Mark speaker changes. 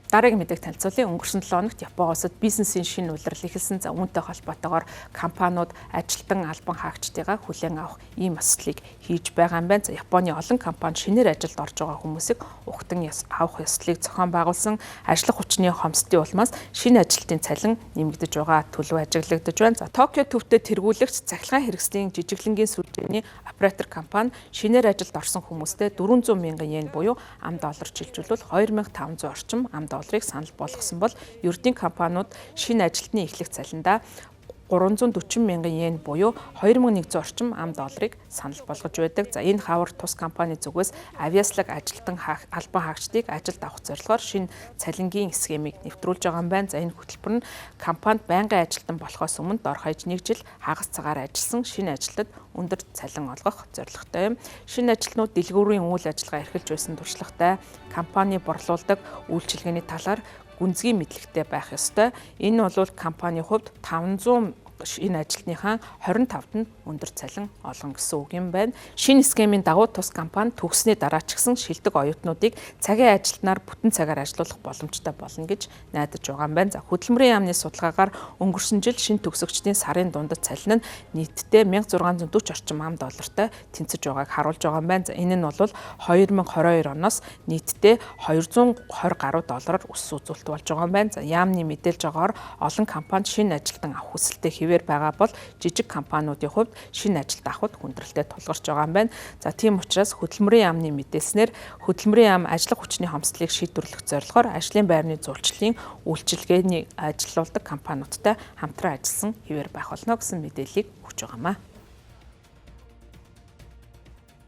Speaker 1: Дараагийн мэдээг танилцуулъя. Өнгөрсөн 7 хоногт Япон улсад бизнесийн шинэ улирал эхэлсэн. За, үүнтэй холбоотойгоор компаниуд ажилтан албан хаагчдыгаа хүлээн авах ийм ёслолыг хийж байгаа юм байна. За, Японы олон компани шинээр ажилд орж байгаа хүмүүсийг угтан авах ёслолыг зохион байгуулсан. Ажиллах хүчний хомсдын улмаас шинэ ажилтны цалин нэмэгдэж байгаа төлөв ажиглагдаж байна. За, Токио төвтэй тэргүүлэгч цахилгаан хэрэгслийн жижиглэнгийн сүлжээний оператор компани шинээр ажилд орсон хүмүүстээ 400 мянган йен буюу ам доллар шилжүүлбэл 2500 орчим ам долларыг санал болгосон бол ердийн компаниуд шинэ ажилтны эхлэх цалиндаа 340 мянган йен буюу 2100 орчим ам долларыг санал болгож байдаг. За, энэ хавар тус компани зүгээс авиаслаг ажилтан албан хаагчдыг ажилд авах зорилгоор шинэ цалингийн схемийг нэвтрүүлж байгаа юм байна. За, энэ хөтөлбөр нь компанид байнгын ажилтан болохоос өмнө дор хаяж 1 жил хагас цагаар ажилласан шинэ ажилтнад өндөр цалин олгох зорилготой юм. Шинэ ажилтнууд дэлгүүрийн үйл ажиллагаа эрхэлж байсан туршлагатай, компани борлуулдаг үйлчилгээний талаар гүнзгий мэдлэгтэй байх ёстой. Энэ бол компанийн хувьд 500 энэ ажилтныхаа 25-д нь өндөр цалин олгоно гэсэн үг юм байна. Шинэ схемийн дагуу тус компани төгссөний дараа ч гэсэн шилдэг оюутнуудыг цагийн ажилтнаар бүтэн цагаар ажилуулах боломжтой болно гэж найдаж байгаа юм байна. За, хөдөлмөрийн яамны судалгаагаар өнгөрсөн жил шинэ төгсөгчдийн сарын дундад цалин нь нийтдээ 1640 орчим ам доллартай тэнцэж байгааг харуулж байгаа юм байна. За, энэ нь бол 2022 оноос нийтдээ 220 гаруй доллараар өссөн үзүүлэлт болж байгаа юм байна. За, яамны мэдээлж байгаагаар олон компанид шинэ ажилтан авах хүсэлтэй хэвээр байгаа бол жижиг компаниудын хувьд шинэ ажилд авахд хүндрэлтэй тулгарч байгаа юм байна. За, тийм учраас хөдөлмөрийн яамны мэдээлснээр хөдөлмөрийн яам ажиллах хүчний хомсдлыг шийдвэрлэх зорилгоор ажлын байрны зуулчлалын үйлчилгээний ажилуулдаг компаниудтай хамтран ажилласан хэвээр байх болно гэсэн мэдээллийг өгч байгаамаа.